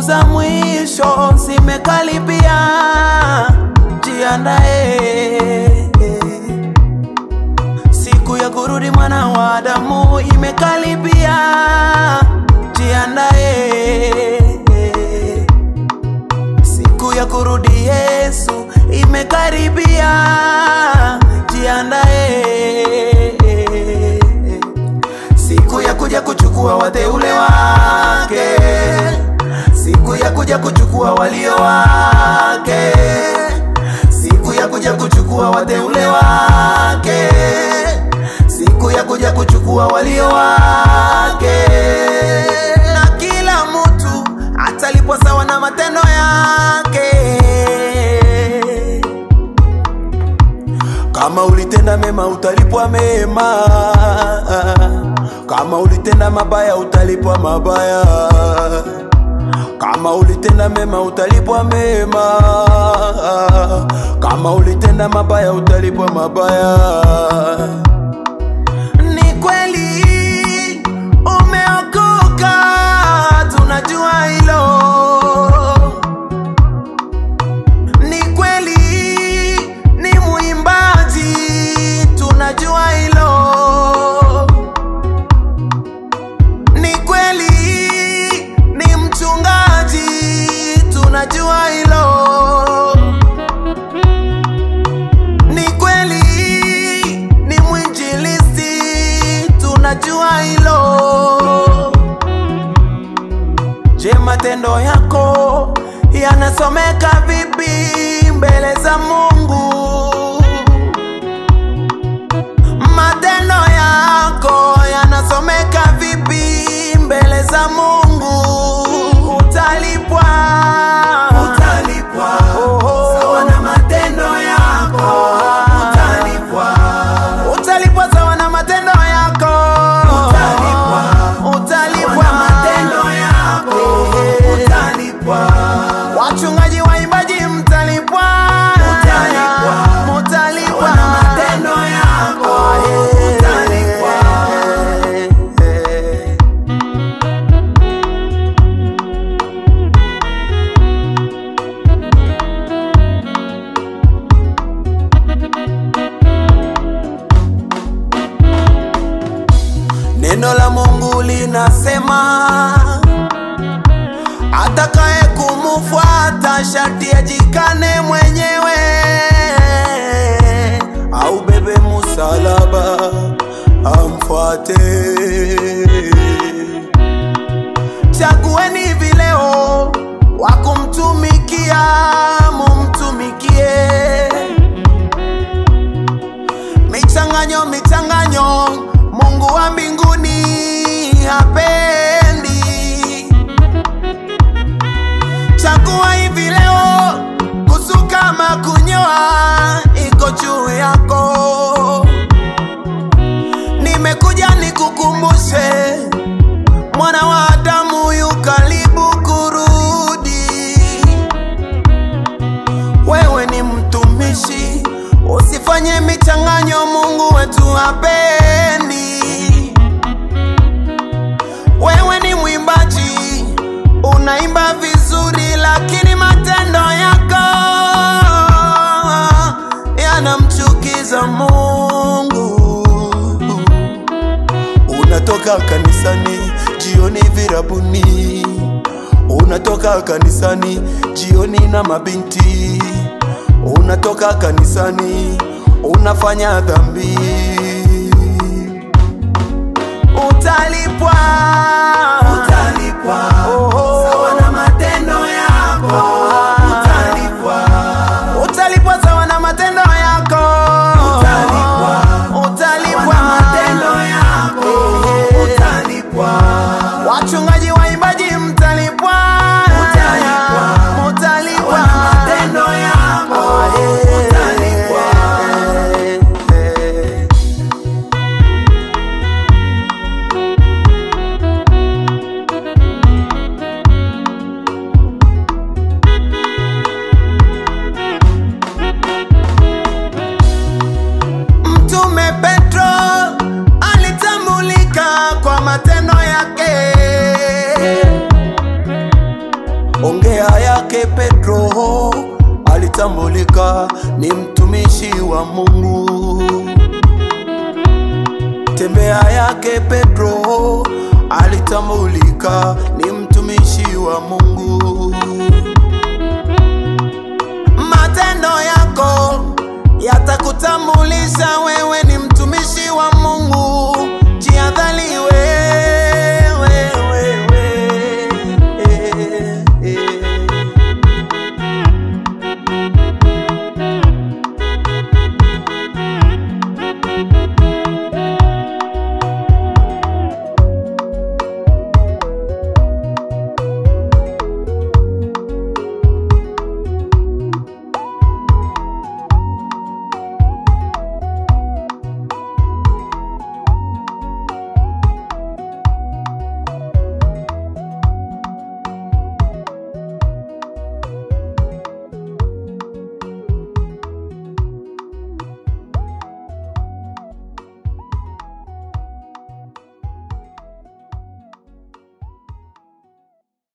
za mwisho zimekaribia, jiandae. Siku ya kurudi mwana wa Adamu imekaribia, jiandae. Siku ya kurudi Yesu imekaribia, jiandae. Siku ya kuja kuchukua wateule wake, siku ya kuja kuchukua walio wake, siku ya kuja kuchukua wateule wake, siku ya kuja kuchukua walio wake. Na kila mtu atalipwa sawa na matendo yake. Kama ulitenda mema utalipwa mema, kama ulitenda mabaya utalipwa mabaya. Kama ulitenda mema utalipwa mema, kama ulitenda mabaya utalipwa mabaya. Ni kweli umeokoka, tunajua hilo. Ni kweli ni muimbaji, tunajua hilo. Ni kweli ni mchungaji, tunajua hilo. Ni kweli ni mwinjilisti, tunajua hilo. Je, matendo yako yanasomeka vipi mbele za Mungu? Matendo yako yanasomeka vipi mbele za Mungu? Utalipwa, utalipwa sawa na matendo yako. Utalipwa, utalipwa sawa na matendo yako. Utalipwa, utalipwa sawa na matendo yako. Utalipwa. Wachungaji, waimbaji, mtalipwa, utalipwa, mtalipwa sawa na matendo yako. Utalipwa. Neno la Mungu linasema atakaye kumfuata sharti ajikane mwenyewe, au bebe msalaba amfuate. Chagueni hivi leo wa kumtumikia, mumtumikie. Michanganyo, michanganyo, Mungu wa mbinguni hapendi. Chagua hivi leo kusuka ama kunyoa, iko juu yako. Nimekuja nikukumbushe, mwana wa Adamu yu karibu kurudi. Wewe ni mtumishi, usifanye michanganyo, Mungu wetu hapendi. Wewe ni mwimbaji, unaimba vizuri, lakini matendo yako yanamchukiza Mungu. Unatoka kanisani jioni virabuni, unatoka kanisani jioni na mabinti, unatoka kanisani unafanya dhambi. Utalipwa, utalipwa sawa na matendo yako. Utalipwa, utalipwa sawa na matendo yako. Utalipwa, utalipwa sawa na matendo yako. Utalipwa. Wachungaji, waimbaji, mtalipwa, utalipwa, mtalipwa sawa na matendo yako. Utalipwa. alitambulika ni mtumishi wa Mungu. Tembea yake Petro alitambulika ni mtumishi wa Mungu. Matendo yako yatakutambulisha wewe